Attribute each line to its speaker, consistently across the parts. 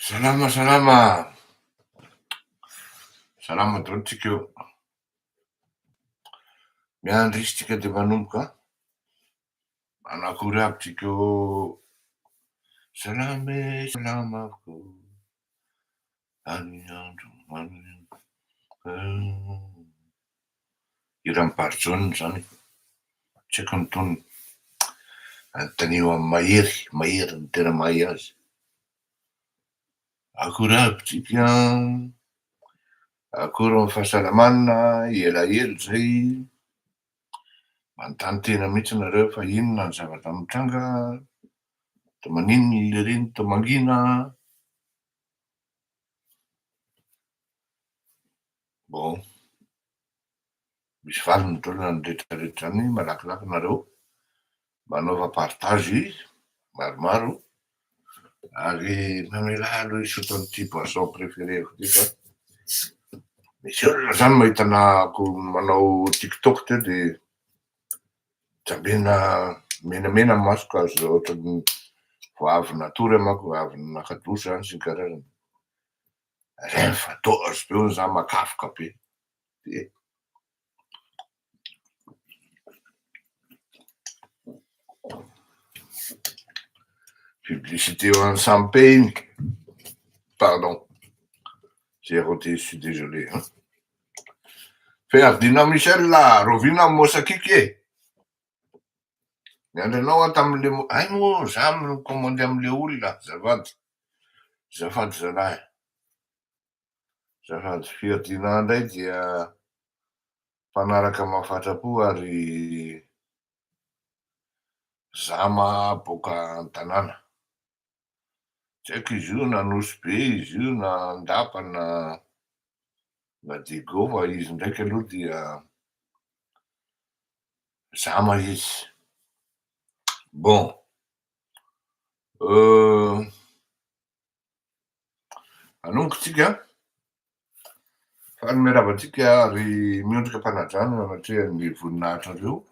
Speaker 1: Salama salama! Salama daholo tsika eo. Miandry izy tsika dia manomboka. Manakory aby tsika eo. Salama e, salama avokoa. Any andro any. Hiran'i Barijaona izany e. Tsy haiko ny tonony. Anontanio amin'i Mahery, Mahery no tena mahay azy. Akory aby tsika an! Akory ny fahasalamana, elaela izay. Manontany tena mihitsy nareo fa inona ny zavatra mitranga? Toa maninona le reny toa mangina? Bon, misy valiny daholo zany retraretra zany, malakilaky nareo, manaova partage maromaro, ary mamelà aloha hisotro an'ity boisson préféré-ko ty fa misy olona zany mahita anah-ko manao tiktok teo de jambena menamena ny masoko aza ohatran'ny vao avy natory aho manko, avy naka douche zany sy ny karazany. Rehefa dose be hono za makafoka be de Publicité ho an'ny Sampe iny. Pardon. J'ai roté, je suis désolé. Hein. Ferdinand Michel, rahoviana Mosakiky e? Miandry anao aho tamin'le hay moa za mi-commander am'le olona azafady, azafady zalahy, azafady. Ferdinand indray dia mpanaraka mahafatra-po ary zama boaka an-tanàna. Tsy haiko izy io na Nosy Be izy io na Andapa na na Diego fa izy ndraiky aloha dia zama izy. Bon, hanomboka tsika, faly miarahaba antsika ary miondrika am-panajana eo anatrehan'ny voninahitrareo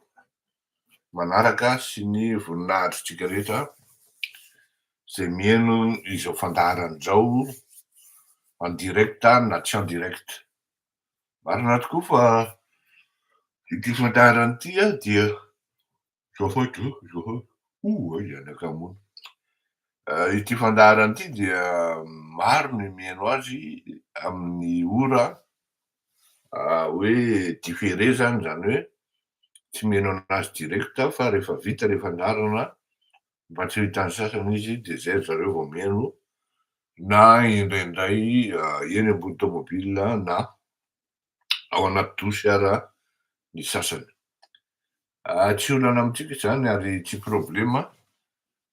Speaker 1: manaraka sy ny voninahitritsika rehetra izay mihaino izao fandaharana izao en direct na tsy en direct. Marina tokoa fa ity fandaharana ity dia azafady ô, azafady, oay anakamoana. Ity fandaharana ity dia maro ny mihaino azy amin'ny ora hoe différé zany, izany hoe tsy mihaino anazy direct fa rehefa vita ilay fandaharana mba tsy ho hitan'ny sasany izy dia izay ry zareo vao mihaino na indraindray eny ambony tomobile na ao anaty douche ara ny sasany. Tsy olana amintsika izany ary tsy problema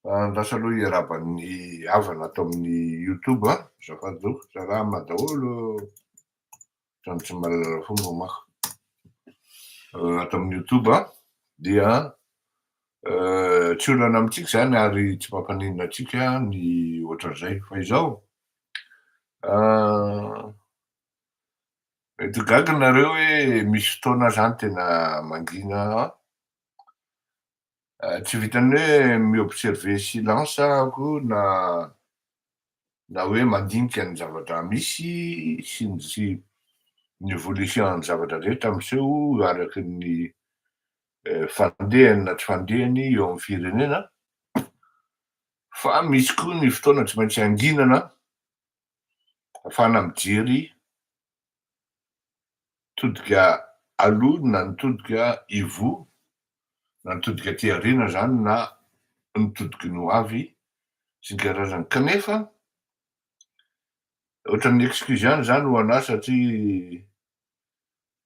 Speaker 1: fa andraso aloha hiarahaba ny havana ato amin'ny youtube a! Azafady tompoko, salama daholo ô! Ohatran'ny tsy mahalala fomba manko. Ato amin'ny youtube dia tsy olana amintsika izany ary tsy mampaninona antsika ny ohatran'izay. Fa izao, mety ho gaga nareo hoe misy fotoana zany tena mangina an, tsy vitan'ny hoe mi-observer silence aho na na hoe mandinika ny zavatra misy sy ny sy ny évolution-n'ny zavatra rehetra miseho araky ny fandehany na tsy fandehany eo amin'ny firenena, fa misy koa ny fotoana tsy maintsy anginana ahafahana mijery todika aloha na ny todika ivoho na ny todika aty aoriana zany na ny todiky ny ho avy sy ny karazany kanefa ohatran'ny excuse ihany zany ho anah satria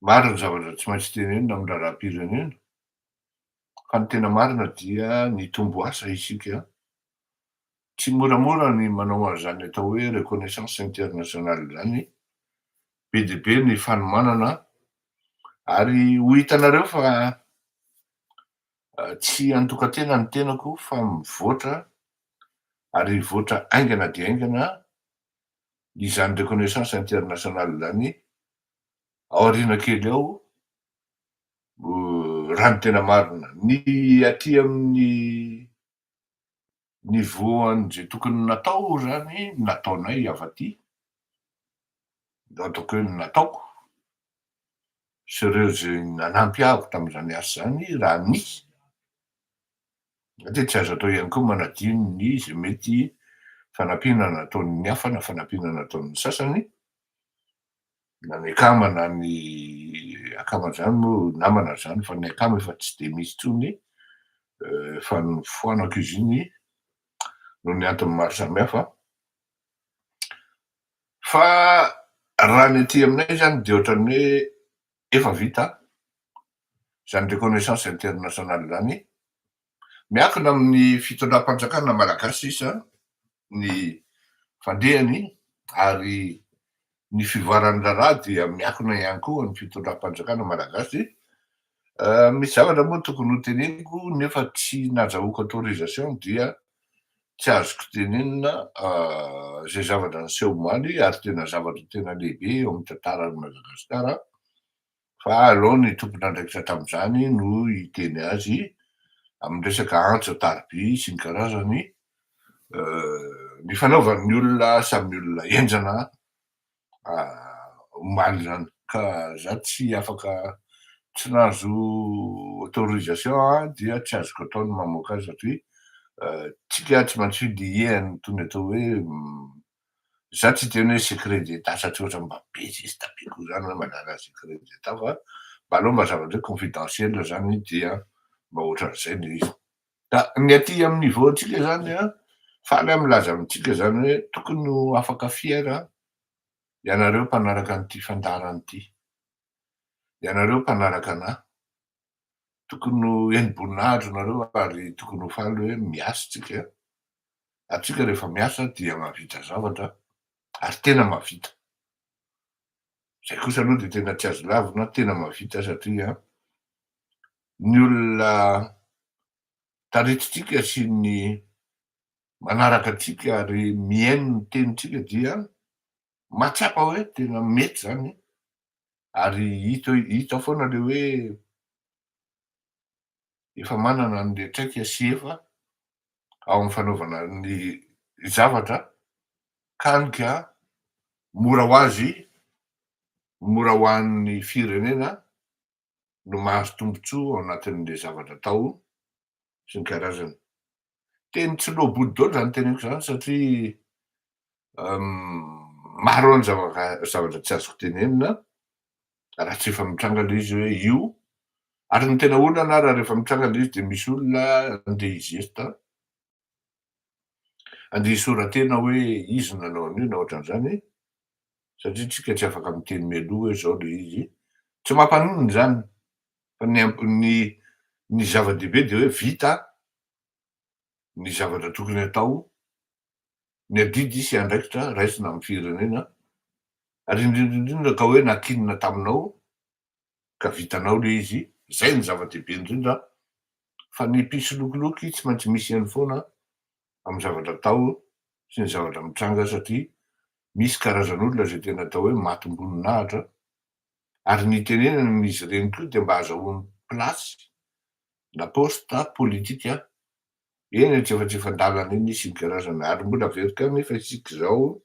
Speaker 1: maro ny zavatra tsy maintsy tenenina amin'ny raharaham-pirenena fa ny tena marina dia nitombo asa isika Tsy moramora ny manao an'izany atao hoe reconnaissance internationale izany, be dia be ny fanomanana ary ho hitanareo fa tsy antokan-tena ny tenako fa mivoatra ary hivoatra haingana dia haingana izany reconnaissance internationale izany aoriana kely ao raha ny tena marina. Ny aty amin'ny. Niveau an'izay tokony natao zany nataonay avy aty, ataoko hoe nataoko sy ireo zay nanampy ahy tam'izany asa zany raha nisy, satria tsy azo atao ihany koa manadino ny zay mety fanampiana nataon'ny hafa na fanampiana nataon'ny sasany, na ny akama na ny akama zany moa namana zany, fa ny akama efa tsy de misy intsony, efa nofoanako izy iny noho ny antony maro samihafa. Fa raha ny aty aminay zany de ohatran'ny hoe efa vita zany reconnaissance internationale zany, miankina amin'ny fitondram-panjakana malagasy sisa ny fandehany, ary ny fivoaran'ny raharaha dia miankina ihany koa ny fitondram-panjakana malagasy. Misy zavatra moa tokony ho teneniko nefa tsy nahazahoako autorisation, dia tsy azoko tenenina zay zavatra niseho omaly, ary tena zavatra tena lehibe eo amin'ny tantaran'i Madagasikara, fa aleo ny tompon'andraikitra tamin'izany no hiteny azy amin'ny resaka antso an-tariby sy ny karazany ny fanaovan'ny olona samy olona henjana omaly zany, ka za tsy afaka, tsy nahazo autorisation a, dia tsy azoko atao ny mamoaka azy, satria tsika tsy maintsy lié an'itony atao hoe, za tsy hiteny hoe secret d'état satria ohatra mba be zesta be koa zany hoe manala secret d'état, fa mba aleo mba zavatra hoe confidentiel zany, dia mba ohatran'izay le izy. Da ny aty amin'ny niveau antsika zany a, faly aho milaza amitsika zany hoe tokony ho afaka fier ianareo mpanaraka an'ity fandaharana ity, ianareo mpanaraka anahy, tokony ho eni-boninahitra nareo ary tokony ho faly hoe miasa tsika, atsika rehefa miasa dia mahavita zavatra ary tena mahavita. Zay kosa aloha de tena tsy azo lavina, tena mahavita, satria ny olona tarititsika sy ny manaraka atsika ary mihaino ny tenitsika dia mahatsapa hoe tena mety zany, ary hita hita foana le hoe efa manana an'le traika sy efa ao amin'ny fanaovana ny zavatra, kanika mora ho azy, mora ho an'ny firenena no mahazo tombontsoa ao anatin'le zavatra atao sy ny karazany. Teny tsy loabody daholo zany teneniko zany, satria maro any zavatra tsy azoko tenenina raha tsy efa mitranga le izy hoe io. Ary ny tena olana, raha rehefa mitranga le izy de misy olona andeha hizesta, andeha hisora-tena hoe izy nanao an'io na ohatran'izany, satria tsika tsy afaka miteny mialoha hoe zao le izy. Tsy mampanonona zany, fa ny zava-dehibe de hoe vita ny zavatra tokony atao, ny adidy sy andraikitra raisina amin'ny firenena, ary indrindraindrindra ka hoe nakinina taminao ka vitanao le izy, zay ny zava-dehibe indrindra. Fa ny mpisolokiloky tsy maintsy misy ihany foana amin'ny zavatra atao sy ny zavatra mitranga, satria misy karazan'olona zay tena atao hoe matim-boninahitra, ary ny tenenana izy ireny koa de mba azahoany place na poste politika eny antsefatsefan-dalana eny sy ny karazany. Ary mbola averiko ihany, nefa isika zao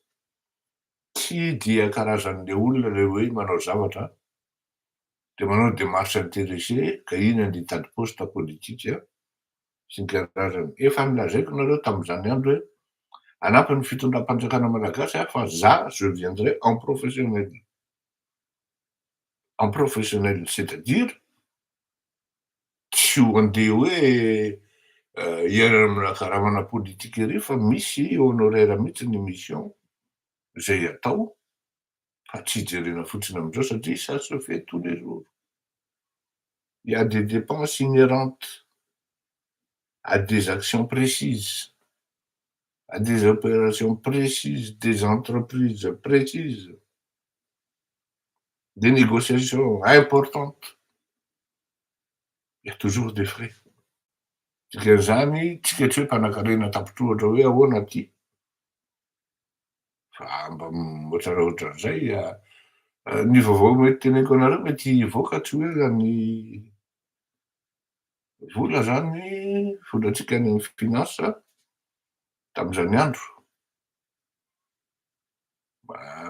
Speaker 1: tsy dia karazan'le olona le hoe manao zavatra de manao démarche intéressé ka iny andeha hitady poste politika sy ny karazany. Efa nilazaiko nareo tam'izany andro hoe anampy ny fitondram-panjakana malagasy aho, fa za je viendrai en professionnel, en professionnel, c'est-à-dire tsy ho andeha hoe hiaina amina karamana politika ery, fa misy honoraire mihitsy ny mission zay atao, fa tsy hijerena fotsiny amizao, satria ça se fait tous les jours. Il y a des dépenses inhérentes à des actions précises, à des opérations précises, des entreprises précises, des négociations importantes. Il y a toujours des frais. Dikan'izany tsika tsy hoe mpanan-karena tapitrohatra hoe ahoana ty, fa mba ohatraraha ohatran'izay ny vaovao mety teneniko anareo mety hivoaka tsy hoe raha ny vola zany, volantsika any amin'ny finance. Tamin'izany andro.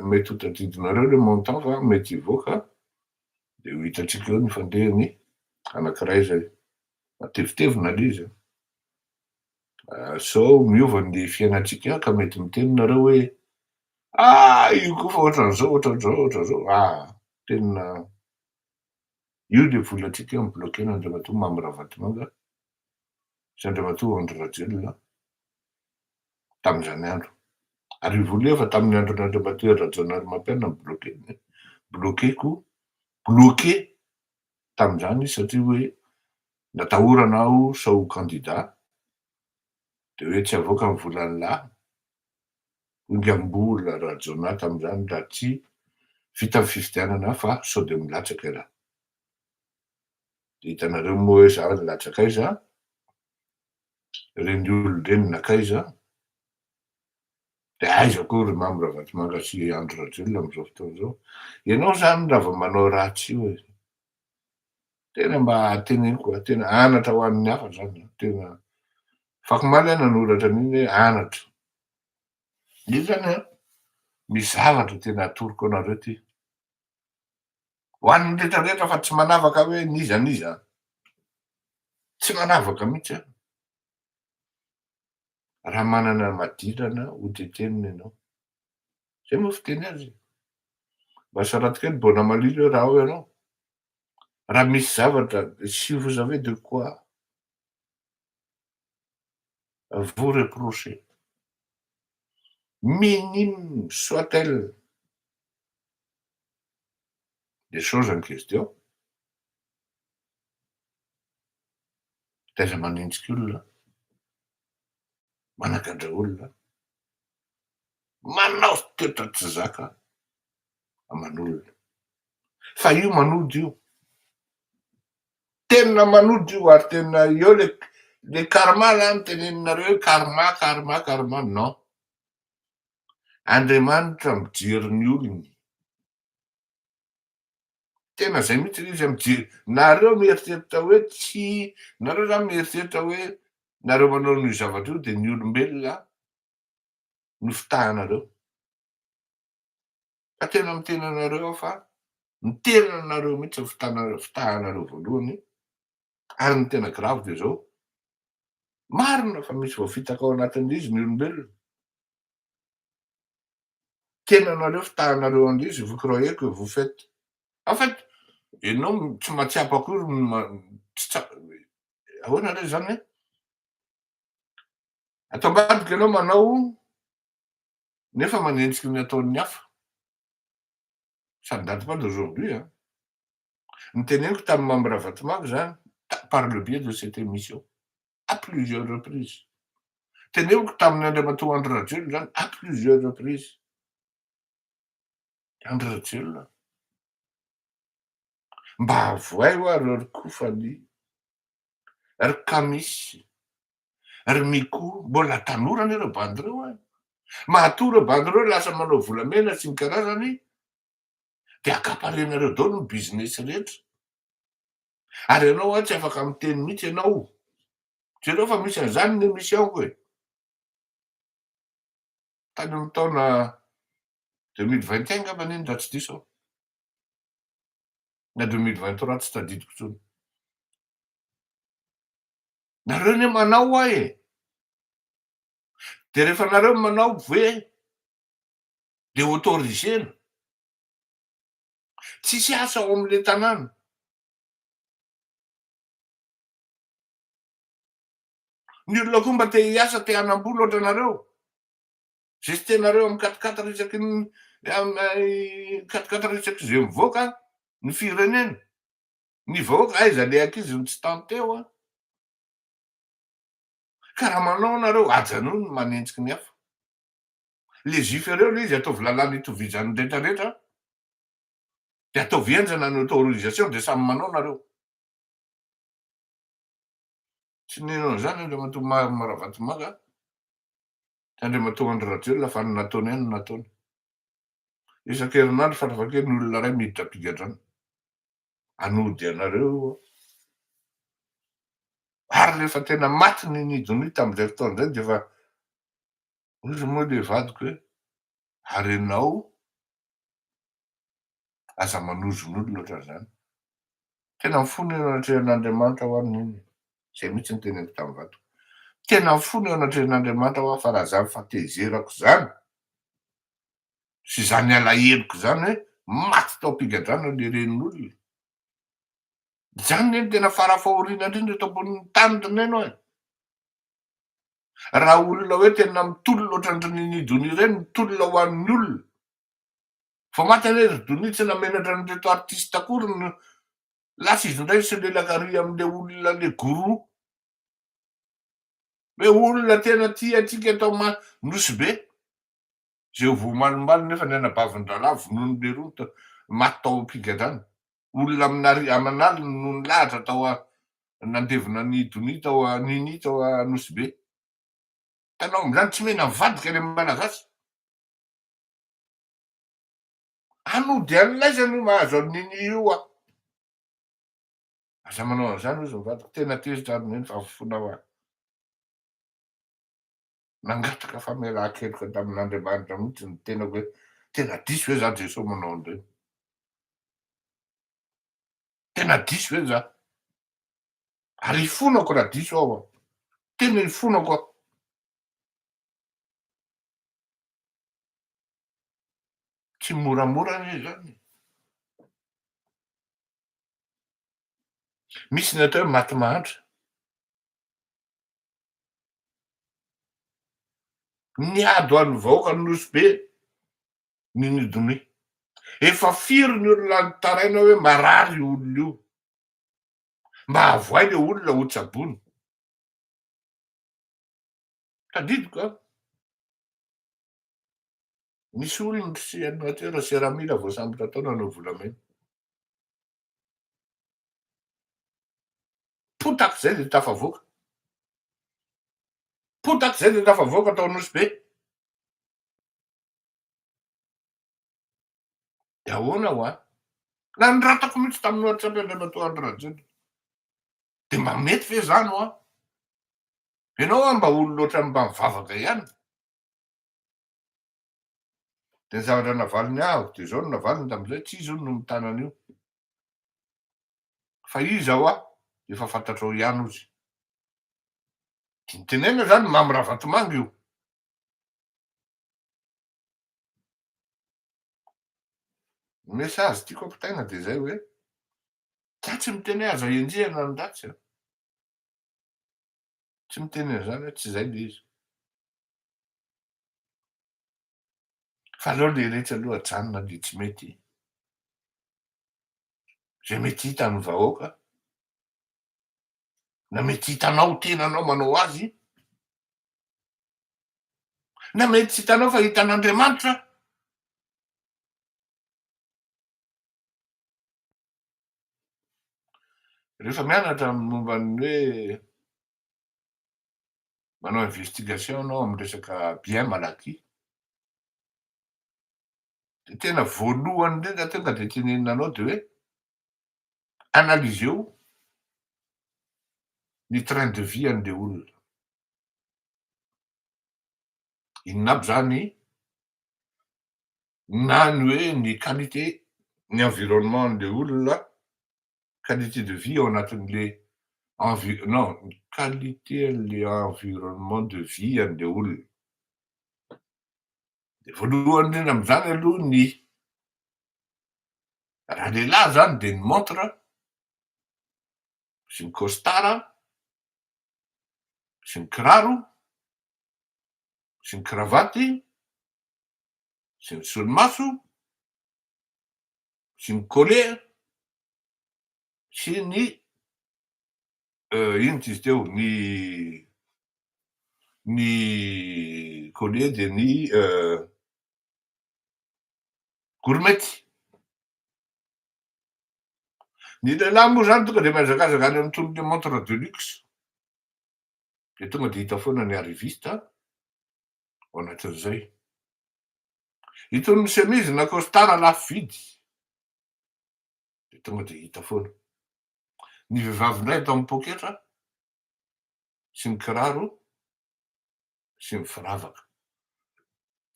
Speaker 1: Mety ho tadidinareo le montant fa mety hivoaka de ho hitantsika eo ny fandehany anankiray zay. Matevitevina le izy an. Sao miova ny fiainantsika ka mety miteny nareo hoe ah io koa fa ohatran'izao ohatran'izao ohatran'izao. Ah tena io le volantsika mi-bloquer Andriamatoa Mamy Ravatomanga sy Andriamatoa Andry Rajoelina tamin'izany andro. Ary io vola io efa tamin'ny andron'Andriamatoa Hery Rajaonarimampianina mi-bloquer, bloquer-ko, bloqué tamin'izany satria hoe natahorana aho sao ho candidat de hoe tsy avoaka ny volan'ny lahy. Hoy Rajaona tamin'izany raha tsy vita ny fifidianana fa sao de milatsaka ialahy. De hitanareo moa hoe za nilatsaka aiza, reny olo reny nakaiza, de aiza koa ry Mamy Ravatomanga sy Andry Rajoelina am'izao fotoana zao. Ianao zany raha vao manao ratsy io e, tena mba teneniko tena anatra ho an'ny hafa zany, tena fakomaly aho nanoratra an'iny hoe anatra. Io zany an, misy zavatra tena atoroko anareo ty. Ho an'ny rehetrarehetra fa tsy manavaka hoe n'iza n'iza. Tsy manavaka mihitsy aho. Raha manana madilana ho tetenina ianao. Zay moa fiteny azy. Mba soraty kely bona malilo hoe raha ao ianao. Raha misy zavatra, si vous avez de quoi vous reprocher, minime soit-elle les choses en question, taiza manenjika olona, managadra olona, manao toetra tsy zaka aman'olona. Fa io manody io. Tena manody io ary tena eo le karma la ny teneninareo hoe karma, karma, karma. Non. Andriamanitra mijery ny olony. Tena zay mihitsy izy mijery. Nareo mieritreritra hoe tsy, nareo zany mieritreritra hoe nareo manao an'io zavatra io de ny olombelona no fitahanareo. Fa tena miteny anareo aho fa ny tenanareo mihitsy ny fitahanareo voalohany ary ny tena grave de zao, marina fa misy voafitaka ao anatin'izy ny olombelona. Tenanareo fitahanareo an'izy, vous croyez que vous faites. En fait, ianao tsy mahatsiapa akory tsy ahoana re zany e? Atao ambadika ianao manao nefa manenjiky ny ataon'ny hafa. Ça ne date pas d'aujourd'hui, hein. Ny teneniko tamin'ny Mamy Ravatomanga zany, par le biais de cette émission, à plusieurs reprises. Teneniko tamin'ny Andriamatoa Andry Rajoelina zany, à plusieurs reprises. Andry Rajoelina. Mba avoay hoa reo ry Kofany, ry Kamisy, ry Miko, mbola tanora anie reo bandy reo e. Matoa reo bandy reo lasa manao volamena sy ny karazany, de accaparenareo daholo ny business rehetra. Ary ianao a tsy afaka miteny mihitsy ianao. Jereo fa misy an'izany ny émission-ko e. Tany amin'ny taona 2021 angambany iny raha tsy diso aho. Na 2023 tsy tadidiko intsony. Nareo anie manao hoa e. De rehefa nareo manao ve de autorisena. Tsisy asa ao am'le tanàna. Ny olona koa mba te hiasa, te hanam-bola ohatra anareo. Gestenareo amy quatre-quatre isaky ny quatre-quatre isaky zay mivoaka ny firenena. Ny vahoaka aiza le ankizy no tsy tanteo a. Ka raha manao nareo ajanony ny manenjiky ny hafa. Légiféreo le izy, ataovy lalàna itovizan'ny rehetrarehetra, de ataovy enjana ny autorisation de samy manao nareo. Tsy nino an'izany Andriamatoa Mamy Ravatomanga sy Andriamatoa Andry Rajoelina fa ny nataony ihany no nataony. Isan-kerinandro farafahakely ny olona ray miditra am-pigadrana. Anody anareo. Ary rehefa tena maty ny nidonio tamin'izay fotoana izay de efa Hoy moa le vadiko hoe ary ianao aza manozona olona ohatran'izany. Tena mifona eo anatrehan'Andriamanitra ho aho neny. Zay mihitsy ny teneniko tamin'ny vadiko. Tena mifona eo anatrehan'Andriamanitra ho aho fa raha zany fahatezerako zany sy zany alaheloko zany hoe maty tao am-pigadrana le renin'olona. Zany neny tena fara-fahoriana indrindra eto ambonin'ny tany ry neny oe. Raha olona hoe tena mitolona ohatran'ny Nini Donia ireny, mitolona ho an'ny olona. Vao maty anie ry Donia tsy namenatra an'ireto artiste akory no lasa izy indray nisolelaka ary amin'ilay olona le gourou. Hoe olona tena tia antsika eto Nosy Be. Izay ho voamalombalo nefa ny anabavin-drahalahy vonoin'ny leroa maty tao am-pigadrana. Olona aman'aliny no nilahatra tao nandevina an'i Donia tao Nini tao Nosy Be. Hitanao amin'izany tsy mena mivadika ilay Malagasy. Hanody an'laiza no mahazo an'i Nini io aho. Aza manao an'izany hozy ny vadiko, tena tezitra ary neny fa mifona ho ahy. Nangataka famelan-keloka tamin'Andriamanitra mihitsy ny tenako hoe tena diso ve za Jesoa manao an'ireny? Tena diso ve za? Ary ifonako raha diso aho an. Tena ifonako aho. Tsy moramora anie izany. Misy ny atao hoe maty mahantra. Niady ho an'ny vahoakan'i Nosy Be ny Nidonia. Efa firy ny olona nitaraina hoe marary io olona io. Mba avoay le olona ho tsaboina. Tadidiko an. Nisy olona sy animateur sy ramila voasambotra tao nanao volamena. Potaka izay dia tafavoaka. Potaka izay dia tafavoaka tao Nosy Be. Dia ahoana hoa? Nanoratako mihitsy tamin'ny WhatsApp Andriamatoa Andry Rajoelina. Dia mba mety ve izany hoa? Ianao hoa mba olona ohatran'ny mba mivavaka ihany. Dia ny zavatra navaliny ahy dia izao no navaliny tamin'izay, tsy izy hono no mitana an'io. Fa iza hoa efa fantatrao ihany hozy. Dia nitenenina izany Mamy Ravatomanga io. Ny message tiako ampitaina dia izay hoe, za tsy miteny hoe aza enjehina ny ratsy an. Tsy miteny an'izany aho, tsy izay ilay izy. Fa aleo le retsy aloha ajanona le tsy mety. Zay mety hitan'ny vahoaka, na mety hitanao tenanao manao azy, na mety tsy hitanao fa hitan'Andriamanitra. Rehefa mianatra momba ny hoe manao investigation ianao amin'ny resaka bien mal acquis, dia tena voalohany indrindra tonga dia tenenina anao dia hoe analyseo ny train de vie an'ilay olona. Inona aby zany na ny hoe ny qualité ny environnement an'ilay olona, qualité de vie ao anatin'le envi- non ny qualité an'le environnement de vie an'le olona. De voalohany indrindra am'zany aloha ny raha lehilahy zany de ny montre sy ny costard sy ny kiraro sy ny kravaty sy ny solomaso sy ny collet sy ny ino ty izy teo ny ny collet de ny gourmette. Ny lehilahy moa zany tonga de mihazakazaka any amin'itony le montre de luxe de tonga de hita foana ny arriviste ao anatin'izay. Itony chemise na costard lafo vidy de tonga de hita foana. Ny vehivavy indray atao amin'ny poketra sy ny kiraro sy ny firavaka.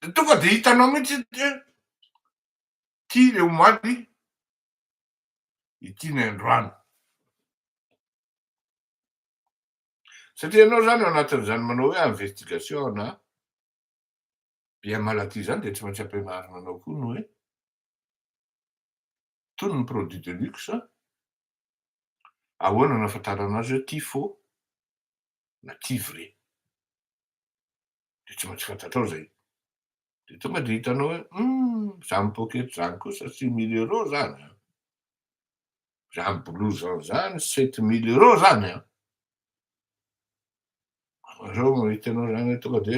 Speaker 1: De tonga de hitanao mihitsy hoe ty le omaly, ity ny androany. Satria ianao zany ao anatin'izany manao hoe investigation na bien maladie zany de tsy maintsy ampianarina anao koa ny hoe tony ny produit de luxe, ahoana no ahafantarana azy hoe ty faux na ty vrai. De tsy maintsy fantatrao zay. De tonga de hitanao hoe hum zany poketra zany kosa 6000 euros zany an, zany blouson zany 7000 euros zany an. Zao hitanao zany hoe tonga de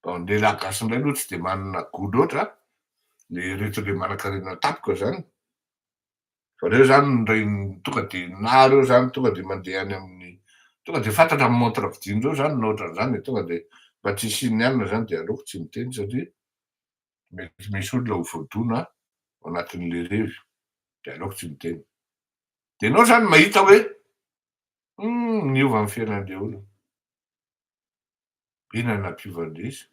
Speaker 1: bon ny lehilahy gasy indray aloha tsy de manana goût loatra, le reto le manan-karena tampoka zany, fa reo zany ndray tonga de na reo zany tonga de mandeha any amin'ny tonga de fantatra amy montre vidin'ireo zany na ohatran'izany de tonga de mba tsy hisian'ny alina zany de aleoko tsy miteny satria mety misy olona ho voadona ao anatin'le revy de aleoko tsy miteny. De anao zany mahita hoe hum niova ny fiainan'le olona. Inona no nampiova an'le izy?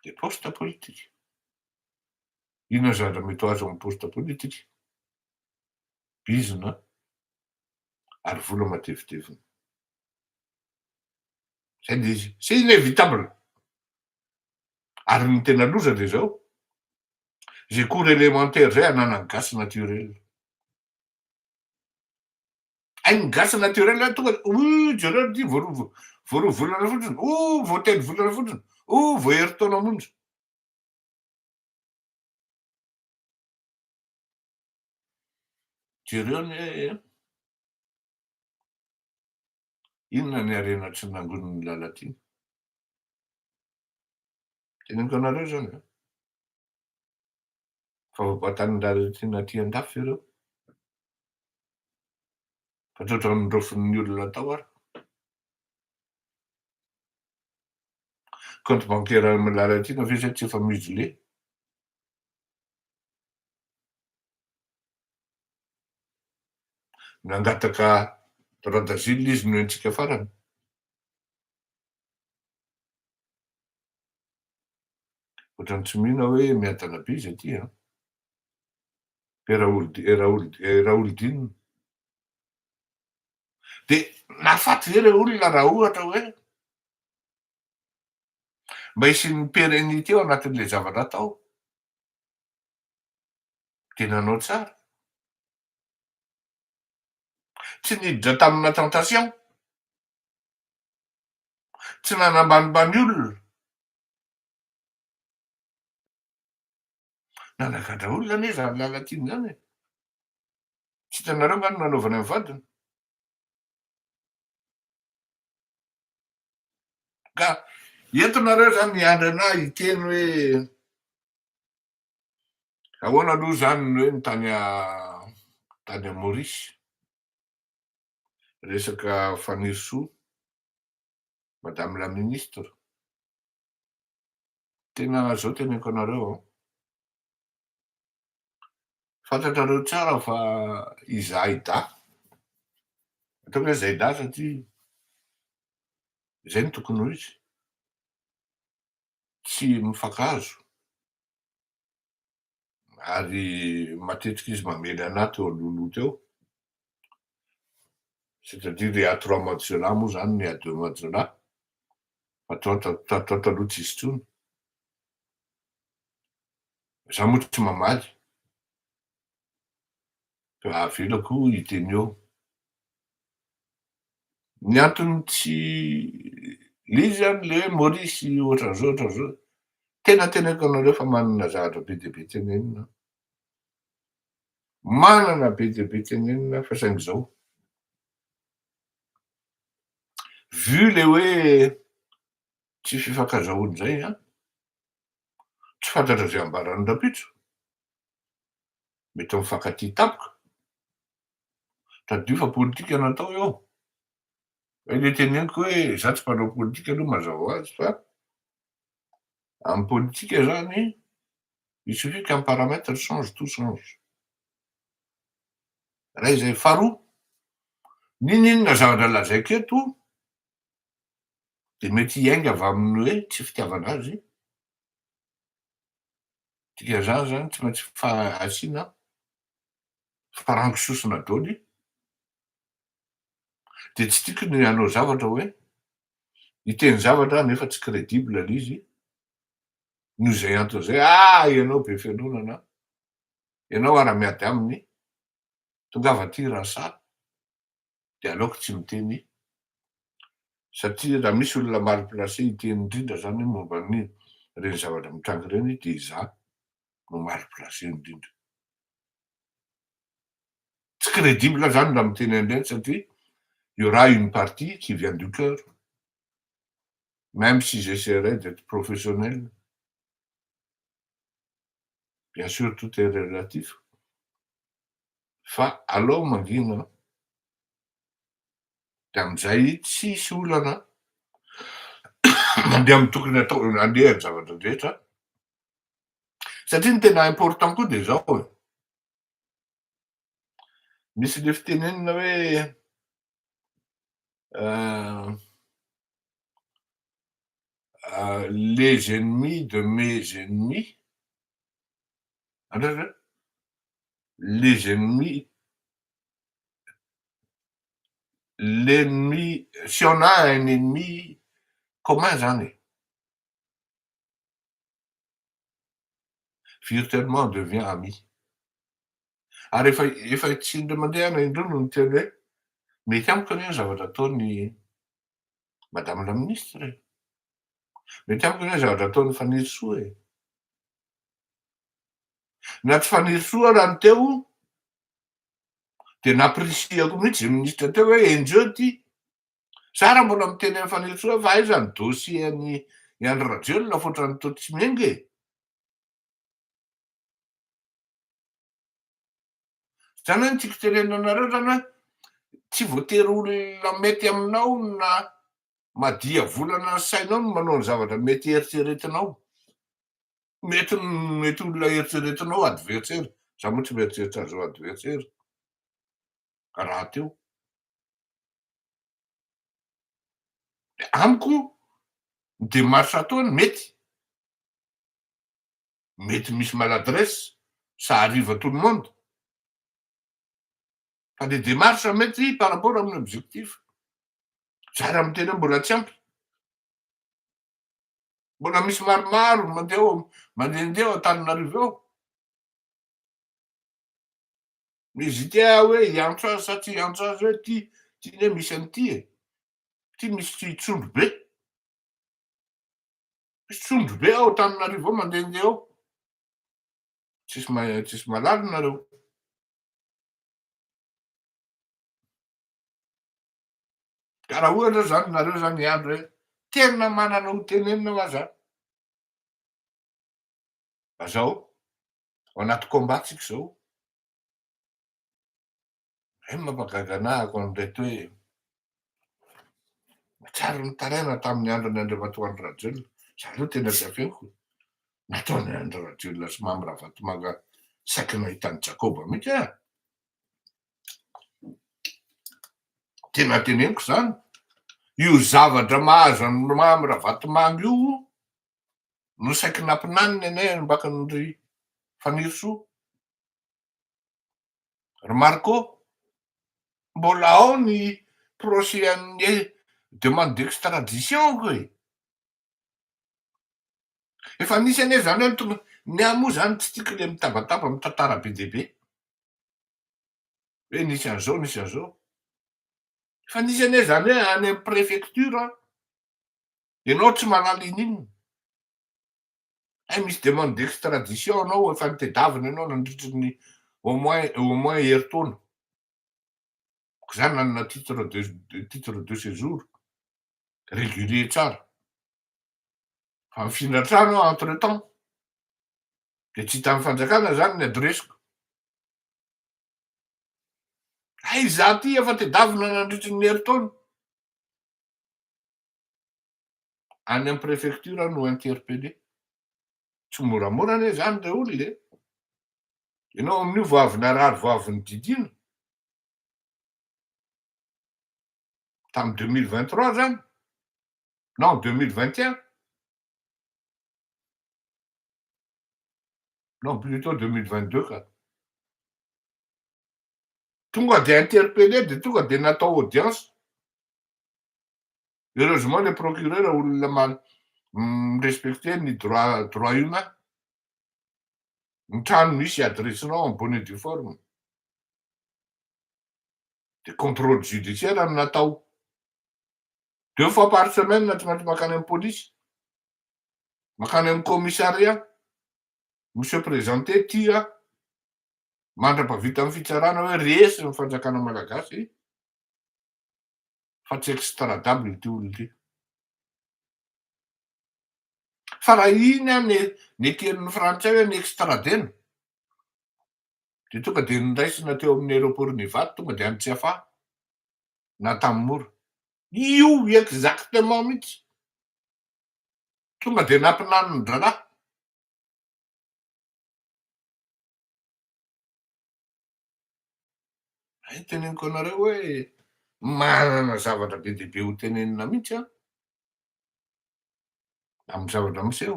Speaker 1: De poste politique. Inona ny zavatra mety ho azo amy poste politique? Bizina ary vola matevitevina. Zay le izy, c'est inévitable. Ary ny tena loza de zao, zay cours élémentaire zay ananany gasy naturel. Hainy gasy naturel hoe tonga de jereo ty vao 2 volana fotsiny, o vao 3 volana fotsiny, o vao herintaona monja. Jereo ny hoe inona ny harena tsy nangonin'ny Lalatiana. Teneniko anareo zany an. Fa voabatan'ny Lalatiana aty an-dafy ireo. Fa tsy ohatran'ny noraofin'ny olona tao ary. Compte bancaire an'i Lalatiana ve zay tsy efa muselé? Nangataka droit d'asile izy nohentsika farany. Ohatran'ny tsy mino aho hoe miadana be izy aty an. Be Raholdine. Dia nahafaty ve ireo olona raha ohatra hoe mba hisian'ny pérennité ao anatin'ilay zavatra atao? Dia nanao tsara. Tsy niditra tamina tentation. Tsy nanambanimbany olona. Nanagadra olona anie izany Lalatiana izany e. Tsy hitanareo nga ny nanaovany amin'ny vadiny? Ka eto nareo zany miandry anah hiteny hoe ahoana aloha zany ny hoe ny tany tany Maurice resaka Fanirisoa madame la ministre. Tena zao teneniko anareo an. Fantatrareo tsara fa i Zaida, ataoko hoe Zaida satria zay no tokony ho izy, tsy mifankahazo ary matetika izy mamely anah teo alohaloha teo, c'est à dire il y a trois mois de cela moa zany il y a deux mois de cela, fa tato ato aloha tsisy intsony. Za moa tsy mamaly fa avelako hiteny eo. Ny antony tsy le izy zany le hoe Maurice ohatran'izao ohatran'izao, tena teneniko anareo fa manana zavatra be dia be tenenina aho. Manana be dia be tenenina aho fa saingy zao, vu le hoe tsy fifankazahoana zay an, Tsy fantatra izay ambarany rahampitso. Mety mifankatia tampoka. Tadidio fa politika no atao eo. Izay ilay teneniko hoe izaho tsy mpanao politika aloha mazava ho azy fa amin'ny politika izany il suffit qu'un paramètre change, tout change. Iray izay. Faharoa, n'inon'inona zavatra lazaiko eto dia mety hiainga avy amin'ny hoe tsy fitiavana azy. Dikan'izany zany tsy maintsy asiana farango sosona daoly, de tsy tiako ny hanao zavatra hoe hiteny zavatra nefa tsy crédible le izy, noho izay antony zay, ah ianao be fialonana, ianao ara miady aminy, tongava aty raha sahy, de aleoko tsy miteny, satria raha misy olona mal placé hiteny indrindra zany momba ny reny zavatra mitranga reny, de izaho no mal placé indrindra. Tsy crédible zany raha miteny an'ireny satria il y aura une partie qui vient du cœur, même si j'essaierai d'être professionnel. Bien sûr, tout est relatif. Fa alao mangina, de amizay tsisy olana mandeha amy tokony atao andeha ny zavatra rehetra, satria ny tena important koa de zao e, misy le fitenenina hoe les ennemis de mes ennemis, andra les ennemis, l'ennemi, si on a un ennemi commun zany, virtuellement on devient ami. Ary efa tsy indray mandeha na indroa no niteny hoe mety amiko anie ny zavatra ataony madame la ministre e, mety amiko anie ny zavatra ataony Fanirisoa e. Na tsy Fanirisoa raha ny teo de nampirisiako mihitsy zay ministra teo hoe enjeo ty. Za raha mbola miteny amy Fanirisoa fa aiza ny dossier any Andry Rajoelina fa ohatrany toa tsy miainga e. Zany hoe ny tiako tenenina anareo zany hoe tsy voatery olona mety aminao na madia volana ny sainao no manao ny zavatra mety eritreretinao. Mety mety olona eritreretinao adversaire, za moa tsy mieritreritra azy ho adversaire rahateo. De amiko ny démarche ataony mety. Mety misy maladresse, ça arrive à tout le monde. Fa le démarche mety par rapport amin'ny objectif. Za raha miteny hoe mbola tsy ampy. Mbola misy maromaro mandeha ao, mandehandeha ao Antananarivo ao. Mihésiter aho hoe hiantso azy sa tsy hiantso azy hoe ty, ty ne misy an'ity e. Ty misy tsondro be. Misy trondro be ao Antananarivo ao mandehandeha ao. Tsisy mahay, tsisy mahalala nareo. Ka raha ohatra zany nareo zany hiandry hoe tena manana ho tenenina hoa zany. Mba zao, ao anaty combat tsika zao. Zay no mampagaga anahako an'ireto hoe tsary nitaraina tamin'ny andron'i Andriamatoa Andry Rajoelina. Za aloha tena tsy afeniko. Nataon'i Andry Rajoelina sy Mamy Ravatomanga saiky nahita an'i Jakoba mihitsy aho. Tena teneniko izany. Io zavatra mahazo an'i Mamy Ravatomanga io no saiky nampinaniny anay ambakin'i Fanirisoa. Ry Marco, mbola ao ny procès an'ny demande d'extradition-ko e! Efa nisy anie zany hoe tonga, ny ahy moa zany tsy tiako le mitabataba mitantara be dia be, hoe nisy an'izao nisy an'izao, efa nisy anie zany hoe any amin'ny préfecture ianao tsy mahalala ininona. Hay misy demande d'extradition anao efa nitedavina ianao nandritry ny au moins au moins herintaona. Ko za nanana titre de titre de séjour régulier tsara. Fa nifindra trano aho entre temps. De tsy hitan'ny fanjakana zany ny adiresiko. Hay za ty efa tedavina nandritry ny herintaona. Any am préfecture no interpellé. Tsy moramora anie zany re olona e. Ianao amin'io vao avy narary vao avy nodidiana. Tamin'ny 2023 zany. Non, 2021. Non, plutôt 2022 ka. Tonga de interpellé de tonga de natao audience. Heureusement le procureur olona mi-respecter ny droit humain. Ny trano misy adressenao en bonne et due forme. De contrôle judiciaire no natao. Deux fois par semaine tsy maintsy mankany amy polisy, mankany amy commissariat, mi-se présenter tia mandra-pavita amy fitsarana hoe resy ny fanjakana malagasy fa tsy extradable ity olona ity. Fa raha iny an neken'ny frantsay hoe ni-extradena de tonga de noraisina teo amin'ny aéroport n'Ivato tonga de any Tsiafahy na Antanimora. Io exactement mihitsy. Tonga de nampinanin-drahalahy. Hay teneniko anareo hoe manana zavatra be dia be ho tenenina mihitsy aho amin'ny zavatra miseho.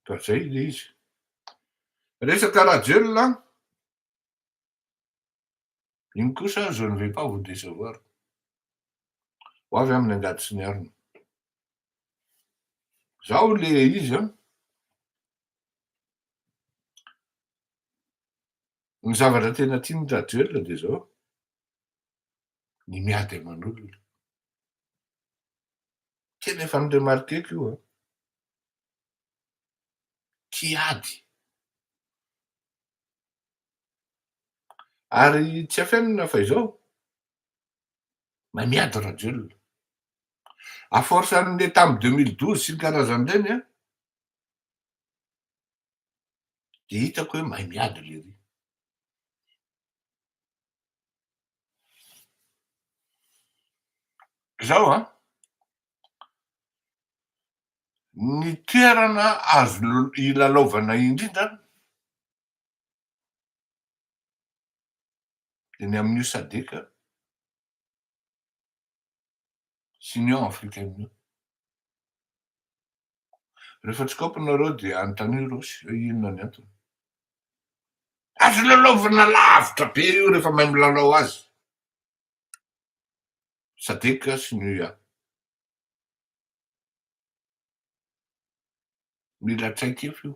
Speaker 1: Ka zay le izy. Resaka Rajoelina, iny kosa je ne vais pas vous décevoir. Ho avy amin'ny angady sy ny arina. Zaho le izy an. Ny zavatra tena tian'i Rajoelina dia zao, ny miady aman'olona. Tena efa ni-remarquer-ko io an. Tia ady. Ary tsy afenina fa izao, mahay miady Rajoelina. À force an'le tamin'ny 2012 sy ny karazan'ireny an, dia hitako hoe mahay miady lery. Zao an, ny toerana azo ilalaovana indrindra dia ny amin'io Sadec sy Union africaine io. Rehefa tsy kaopy nareo dia anontanio Rossy hoe inona ny antony. Azo lalaovina lavitra be io rehefa mahay milalao azy. Sadec sy ny UA. Mila traikefa io.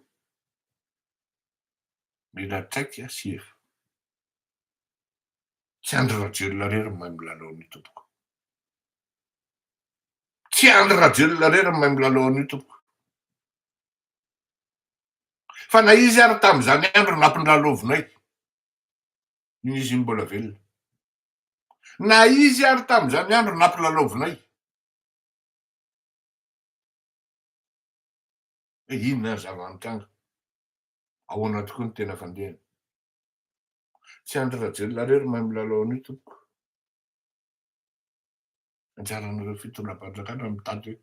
Speaker 1: Mila traika sy efa. Tsy Andry Rajoelina irery no mahay milalao an'io tompoko. Tsy Andry Rajoelina irery no mahay milalao an'io tompoko. Fa na izy ary tamin'izany andro nampilalaovinay, iny izy iny mbola velona. Na izy ary tamin'izany andro nampilalaovinay. Hoe inona ny zava-nitranga? Ahoana tokoa ny tena fandehany? Tsy Andry Rajoelina irery mahay milalao an'io tompoko. Anjaranareo fitondram-panjakana no mitady hoe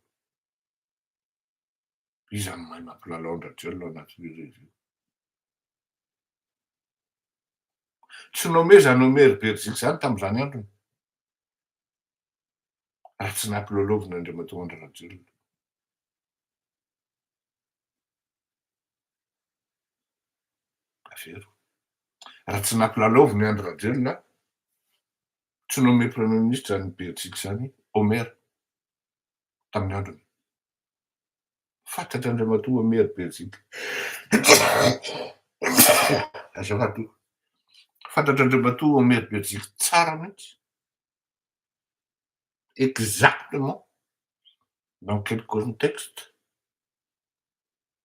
Speaker 1: iza no mahay mampilalao an-dRajoelina ao anatin'io revy io. Tsy nommé izany Omer Beriziky izany tamin'izany androny. Raha tsy nampilalaovina Andriamatoa Andry Rajoelina. Avero. Raha tsy nampilalaovina i Andry Rajoelina, tsy nommé Premier ministre izany Beriziky izany Omer tamin'ny androny. Fantatr'Andriamatoa Omer Beriziky. Azafady. Fantatr'Andriamatoa Omer Beriziky tsara mihitsy. Exactement dans quel contexte,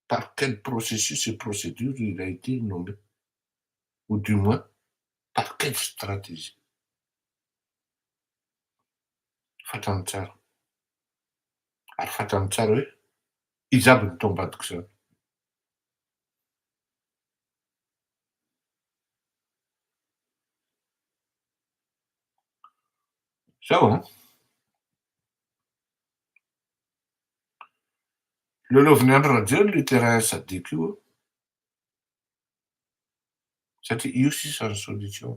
Speaker 1: par quel processus et procédure il a été nommé, ou du moins par quelle stratégie. Fantany tsara. Ary fantany tsara hoe iza aby no tao ambadik'izany. Zao an! Lalaovin'i Andry Rajoelina io terrain Sadec io an! Satria io sisa ny solution.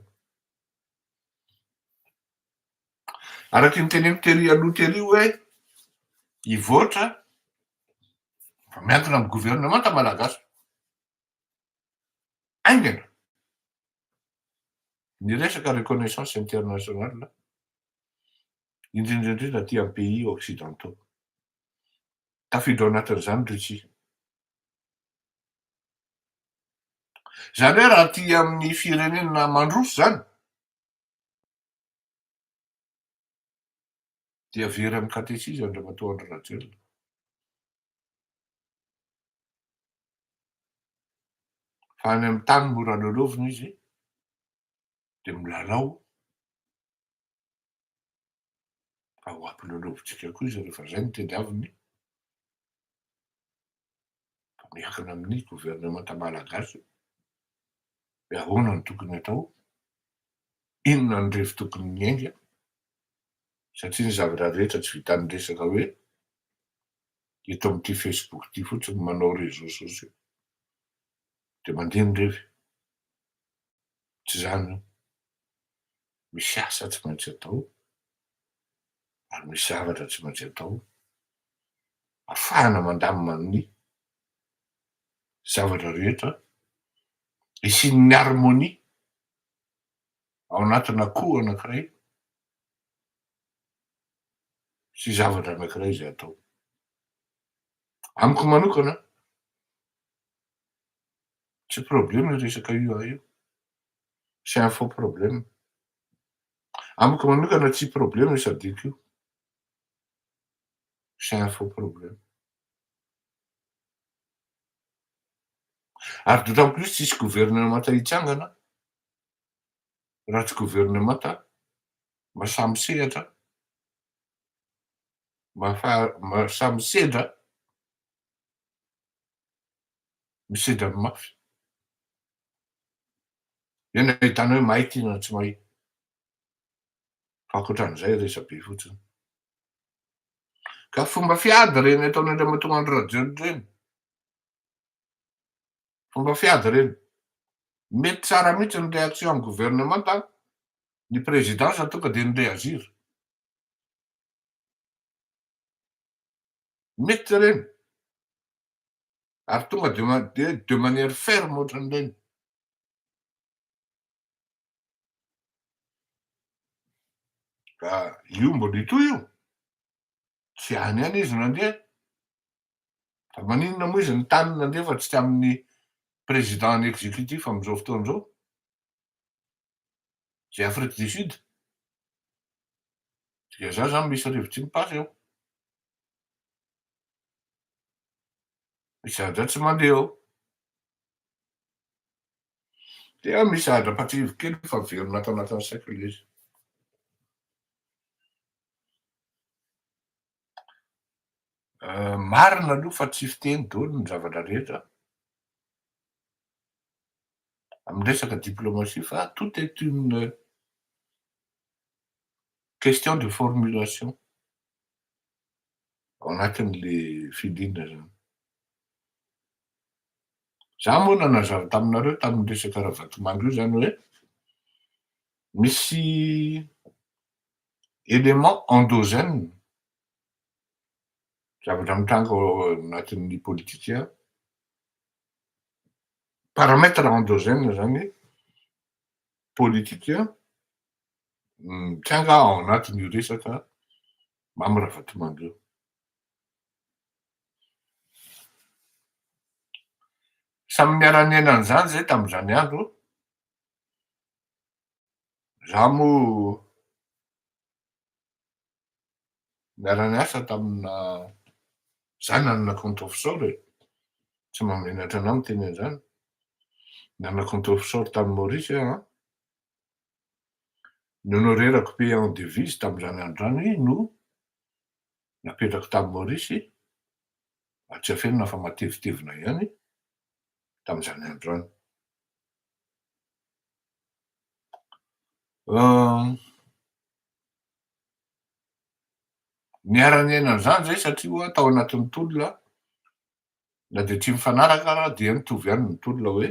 Speaker 1: Araky ny teneniko tery aloha tery hoe hivoatra. Fa miankina amin'ny governemanta malagasy. Haingana ny resaka reconnaissance internationale, indrindra indrindra aty amin'ny pays occidentaux. Tafiditra ao anatin'izany Russie. Izany hoe raha aty amin'ny firenena mandroso izany, dia very amin'ny katesizy Andriamatoa Andry Rajoelina. Fa any amin'ny tany mora lalaovina izy dia milalao fa ho ampilalaovintsika koa izy rehefa izay no tediaviny fa miankina amin'ny governemanta malagasy hoe ahoana no tokony atao, inona ny revy tokony miainga satria ny zavatra rehetra tsy vitan'ny resaka hoe eto amin'ity Facebook ity fotsiny manao réseaux sociaux dia mandeha ny revy. Tsy izany io. Misy asa tsy maintsy atao ary misy zavatra tsy maintsy atao afahana mandamina ny zavatra rehetra hisian'ny harmonie ao anatina akoho anankiray sy zavatra anankiray izay atao. Amiko manokana, tsy problème io resaka UA io, c'est un faux problème. Amiko manokana tsy problème io Sadc io, c'est un faux problème. Ary d'autant plus tsisy gouvernemanta hitsangana raha tsy governemanta mahasahy misehatra, mahasahy misedra, misedra ny mafy. Eo no ahitana hoe mahay ity na tsy mahay. Fa ankoatran'izay resabe fotsiny. Ka fomba fiady ireny ataon'Andriamatoa Andry Rajoelina ireny. Fomba fiady ireny. Mety tsara mihitsy ny réaction amin'ny gouvernemanta, ny présidence tonga dia ni-réagir. Mety ireny. Ary tonga de de manière ferme ohatran'ireny. Ka io mbola hitohy io. Tsy any ihany izy nandeha. Fa maninona moa izy ny tany nandeha fa tsy tamin'ny président ny exécutif amin'izao fotoana izao? Izay Afrique du Sud. Dia za zany misy rivotsy mipasy ao. Misy zavatra tsy mandeha ao. Dia misy zavatra ampatsiahiviko kely fa miverina ato anatin'ny saiko ilay izy. Marina aloha fa tsy fiteny daholo ny zavatra rehetra amin'ny resaka diplomatie fa tout est une question de formulation ao anatin'le filiana zany. Za moa nanazava taminareo tamin'ny resaka Ravatomanga io zany hoe misy élément endogène zavatra mitranga ao anatin'ny politika, paramètre endogène zany politika mitranga ao anatin'io resaka Mamy Ravatomanga io. Samy niara-niaina an'izany zay tamin'izany andro. Za moa niara-niasa tamina, za nanana compte offshore e, tsy mahamenatra anah miteny an'izany, nanana compte offshore tany Maurice aho an, ny honoraire-ko payé en devise tamin'izany andro izany no napetrako tany Maurice, ary tsy afenina fa matevitevina ihany tamin'izany andro izany. Niara-niaina an'izany izay satria ho'a tao anatin'ny tolona, na dia tsy mifanaraka ara dia mitovy ihany ny tolona hoe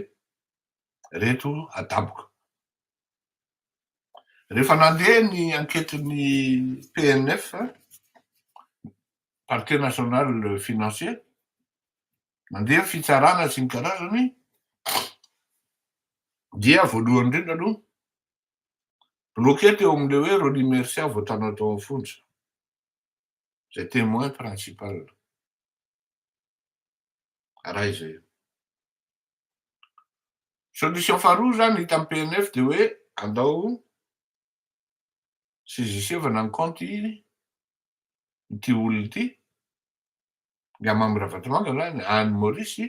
Speaker 1: reto adaboka. Rehefa nandeha ny enquête-n'ny PNF, Parquet National Financier, Nandeha ny fitsarana sy ny karazany, dia voalohany indrindra aloha, bloqué teo amin'le hoe Rolly Mercia voatana tao amin'ny fonja, zay témoin principal. Raha izay. Solution faharoa zany hita amy P N F de hoe andao saisissevana ny compte ity olona ity, ny Mamy Ravatomanga zany any Maurice,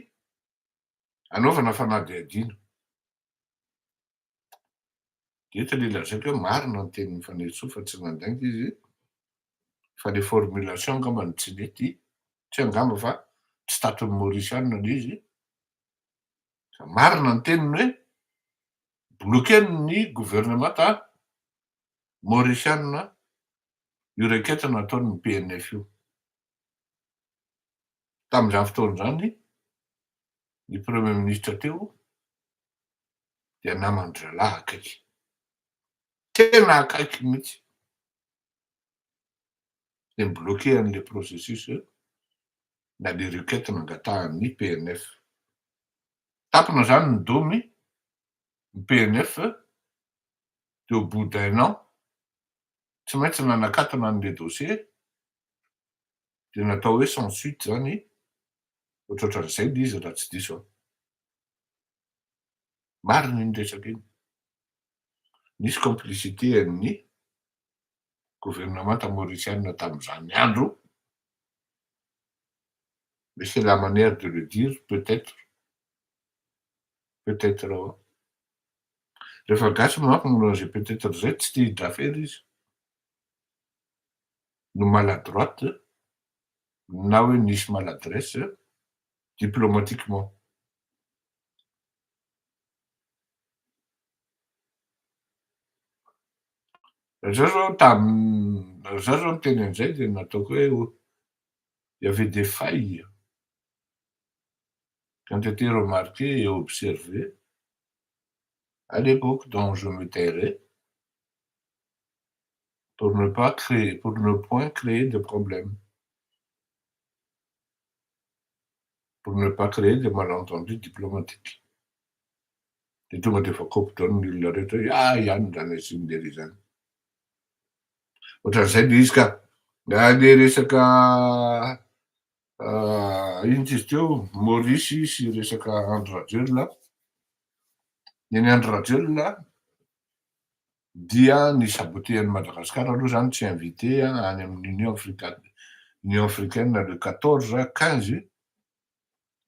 Speaker 1: anaovana fanadihadiana. De eto le lazaiko hoe marina ny tenin'ny Fanetsoa fa tsy nandainga izy, fa le formulation angamba no tsy nety, tsy angamba fa tsy tatony maurisianina le izy. Fa marina ny teniny hoe bloqué ny gouvernement maurisianina io requête nataony P N F io. Tamin'izany fotoana zany, ny premier ministre teo dia naman-drahalahy akaiky, tena akaiky mihitsy, de mi-bloqué an'le processus na le requête nangatahan'ny P N F. Tapina zany ny domy ny P N F, de au bout d'un an tsy maintsy nanakatona an'le dossier, de natao hoe sans suite zany, ohatrohatran'izay le izy raha tsy diso aho. Marina iny resaka iny. Nisy complicité an'ny gouvernement maurisianina tamin'izany andro, mais c'est la manière de le dire peut-être, peut-être ao. Rehefa gasy manko manao an'izay peut-être zay, tsy te hidrafery izy. No maladroite na hoe nisy maladresse diplomatiquement. Raha zaho zao tam raha zaho zao niteny an'izay de nataoko hoe il y avait des failles qui ont été remarquées et observées à l'époque, dont je me tairai pour ne pas créer, pour ne point créer de problème, pour ne pas créer de malentendus diplomatiques. De tonga de efa kopy daholo ny olona rehetra hoe ah, ihany zany asian'lery zany. Ohatran'izay le izy ka. Le resaka ino ty izy teo, Maurice sy resaka Andry Rajoelina. Ny Andry Rajoelina dia ny saboté an'i Madagasikara aloha zany, tsy invité any amin'ny Union africaine le 14 15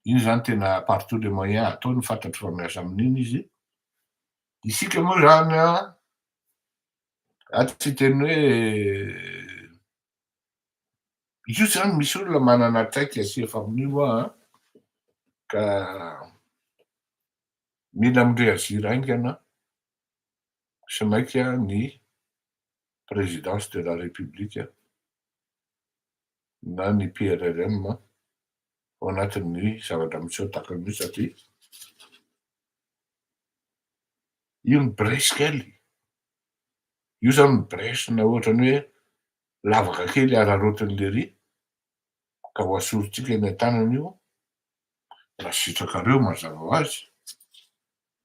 Speaker 1: iny zany. Tena par tous les moyens ataony, fantatry fa miasa amin'iny izy. Isika moa zany a tsy teny hoe io zany misy olona manana traiky asefa amin'io a, ka mila mi-réagir haingana sy maika ny présidence de la République na ny P R R M ao anatin'ny zavatra miseho tahaka an'io, satria io ny brèche kely io zany, ny brèche na ohatrany hoe lavaka kely ararotin'le ry ka ho asorontsika eny an-tanana io raha sitrakareo, mazava ho azy,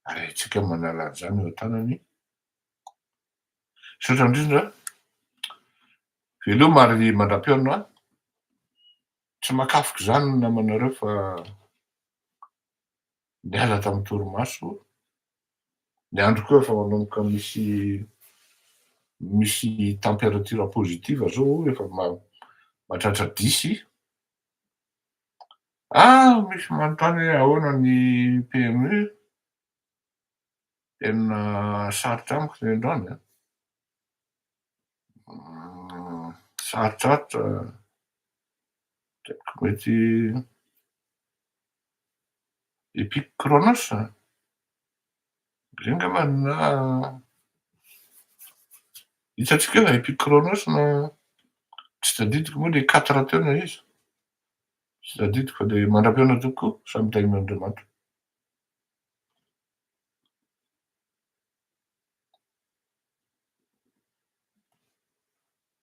Speaker 1: ary atsika manala an'izany eo an-tanany. Misaotra indrindra, veloma ary mandra-pihaona. Tsy makafoky zany ny namanareo fa niala tamin'ny torimaso ny andro koa, efa manomboka misy température positive zao, efa mahatratra 10. Ah, misy manontany hoe ahoana ny P M U. Tena sarotra amiko ny androany a, sarotrarotra, mety Epic Chronos zay ngamba na hitantsika eo Epic Chronos na tsy tadidiko moa le quatre teo na izy tsy tadidiko, fa de mandra-pihaona tokoa, samy tahin'Andriamanitra.